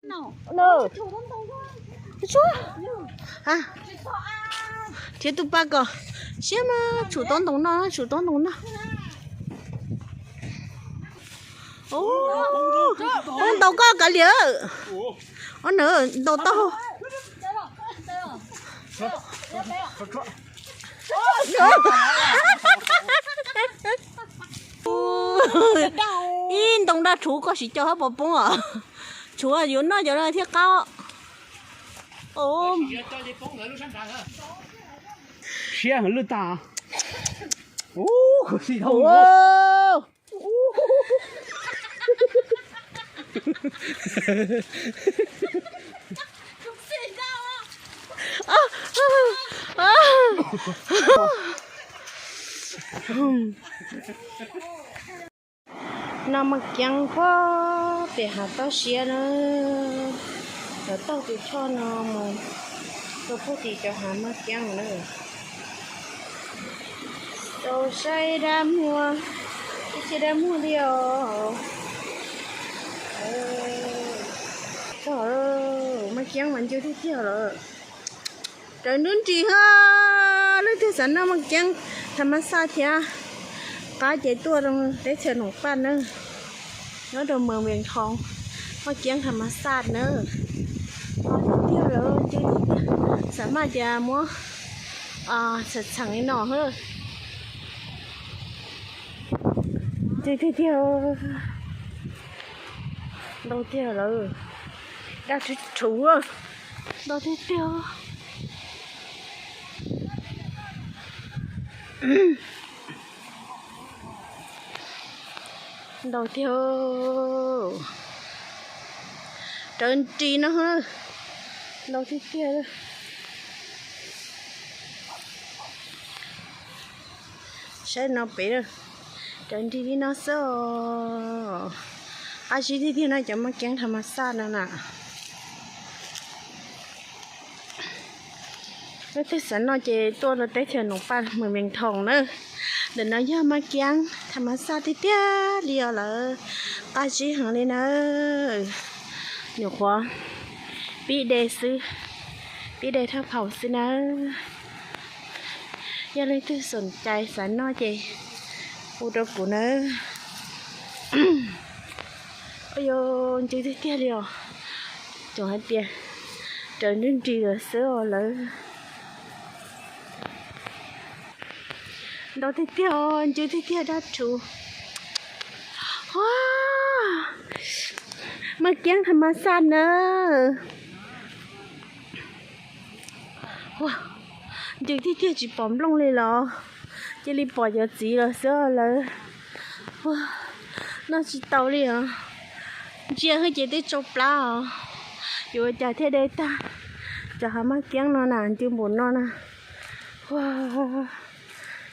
Nab, thiab tus pa kom siab mas tshum tob ntoo no, tshum tob ntoo no. Ub, ntaus koj kav liam. Ob na, ntaus tau. Ib ntoo daj rhuv koj sim co hab pov poob os. Tshuav yuav noj cov no thiaj qab. Siab lwj tag. Noj maj kiab puag pem hav toj siab na, lawv taug tus choj no mus rau puag tim cov hav maj kiab na. Rau saib dab muag, ib txhia dab muag li os. Txog, maj kiab mas ncw tiag tiag lawm. Raws nruab nris ha, leej twg xav noj maj kiab tham mas xaj thiab, qab ces tuaj rau teb chaws Noom Paj na, nyob rau Moos Vees Thoos, maj kiab tham mas xaj na. Qab tiag tiag lawm, ncw tiag tiag, xav maj ces muab txheem txheem li no. Ncw tiag tiag, ntau tiag lawm, daj rhuv, ntau tiag tiag. Ntau tiag, rawv nris no, ntau tiag tiag. Saib no pem, rawv nris li no xwb os. Qab zib tiag tiag no cov maj kiab tham mas xaj no na. Leej twg xav noj ces tuaj rau teb chaws Noom Paj Moos Vees Thoos na. Ntawm no yog maj kiab tham mas xaj tiag tiag li os lawm, qab zib heev li na. Nyuam qhuav pib de xwb, pib de thaj phaum xwb nawb. Yog leej twg xoom cai xav noj ces hu rau kuv nawb. Ua yog ncw tiag tiag li os, tseem hais tias rawv nruab nris lawm xwb os lawv. Ntau tiag tiag, ncw tiag tiag, daj rhuv. Maj kiab tham mas xaj nawb. Ncw tiag tiag, tsis pom nplooj li los, cia li pom cov txiv los xwb lawv. Noj tsis tau li os. Ntsia hwb ces twb tsau plab os. Yuav ua cas thiaj de tag cov hav maj kiab no na, ncw npaum no na.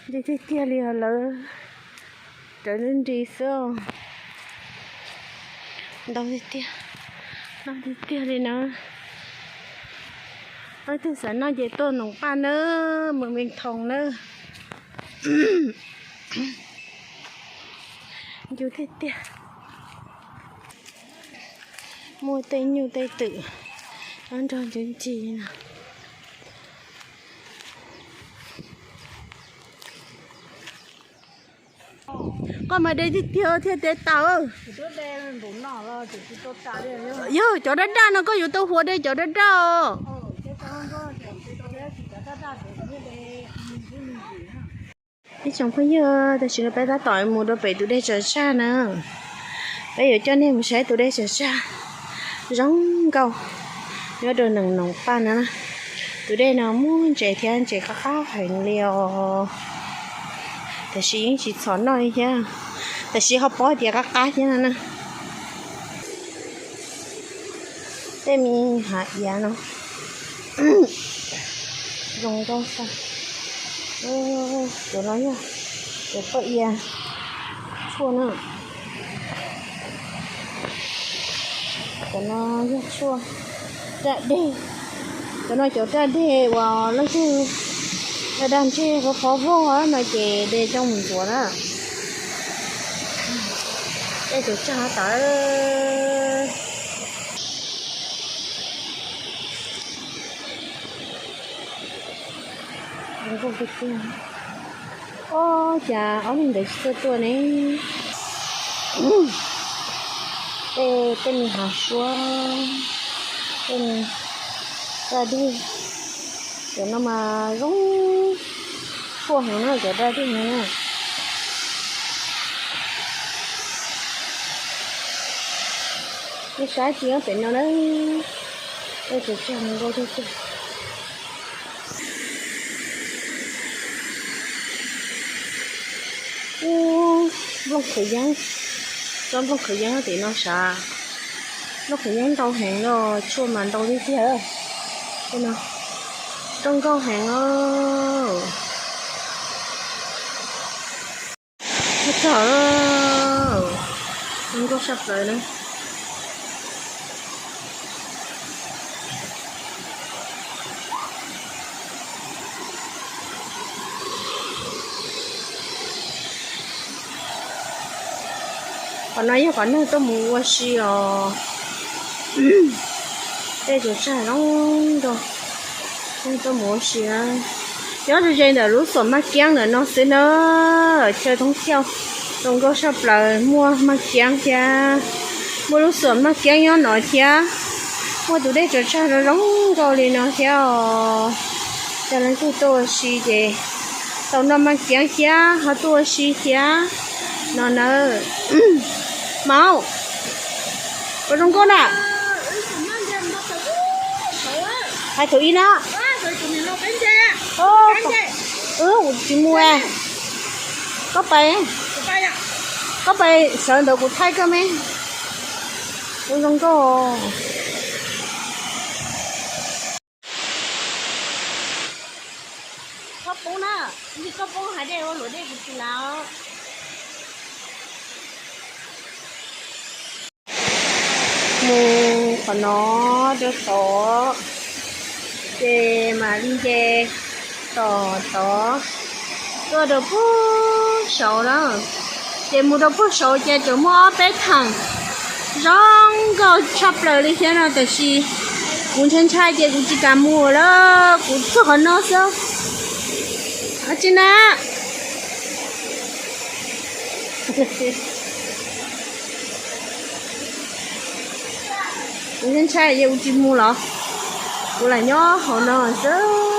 Ncw tiag tiag li os lawv. Rawv nruab nris xwb os. Ntau tiag tiag, ntau tiag tiag li na. Leej twg xav noj ces tuaj Noom Paj nawb, Moos Vees Thoos nawb. Ncw tiag tiag. Muaj tej nyuj tej twm nrog ncw ncig no. Koj mas de tiag tiag thiaj de tau. Yog cov daj daj no koj yuav tau huav de cov daj daj os. Ib tsoom phooj ywg, tam sim no peb tab tom mus rau pem tus dej Tsav Tsaj na. Peb yuav coj nej mus saib tus dej Tsav Tsaj zoo nkauj nyob rau Noom Paj na. Tus dej no muaj ntses thiab ntses qab qab heev li os. Tab sis yeej tsis txhom noj li thiab, tab sis ho paub tias qab qab thiab no na. Tej me hav iav no zoo nkauj xwb. Cov no yog cov poj iav tshuaj na. Cov no yog tshuaj raj deg. Cov no cov raj deg uas leej twg dag dag ntseg qhov qhov vog no ces de coj mus ntxuav na. Dej Tsav Tsaj tas. Zoo nkauj tiag tiag. Ob, cas ob leeg ntawd tsis tuaj tuaj ne? Tej, tej me hav suab, tej me daj dej, cov no mas zoo tshuaj heev na, cov daj dej no na. Nej saib tsis nyob pem no na, dej tsaws tsag nkauj tiag tiag. Ub, nplooj qhwv yeeb, tsob nplooj qhwv yeeb tim no sav, nplooj qhwv yeeb ntau heev los tshuaj mas ntau tiag tiag. Zoo nkauj heev os. Txog, zoo nkauj saj plaws na. Qhov no yog qhov neeg tuaj mus ua si os. Tej tsaws tsag zoo nkauj, neeg tuaj mus ua si. Nyob ze ze ntawm lub xuam Maj Kiab ntawm no xwb na. Chaw thoob thiauj zoo nkauj saj plaws, muaj Maj Kiab thiab, muaj lub xuam Maj Kiab nyob no thiab, muaj tus dej tsaws tsag zoo zoo nkauj li no thiab os. Cov leej twg tuaj ua si ces tau noj Maj Kiab thiab ho tuaj ua si thiab no nawb. Maum, puas zoo nkauj na? Hais thaum ib na. Wb tsis mus. Koj pais, koj pais sawv ntawd kuv thaij koj me. Zoo zoo nkauj. Koj poob na, yog koj poob hais dej ua luam dej kuv tsis lav. Mus qhov no rau tod, ces mam li nce tom tod tuaj rau puag saud na. Ces mus rau puag saud ces tseem muaj ob peb theem zoo nkauj tshaj plaws li thiab no, tab sis kuv ntshai ntshai ces kuv tsis kam mus lawm, kuv txog qhov no xwb. Tsis na, kuv ntshai ntshai ces kuv tsis mus lawm, kuv lam nyob hauv no xwb.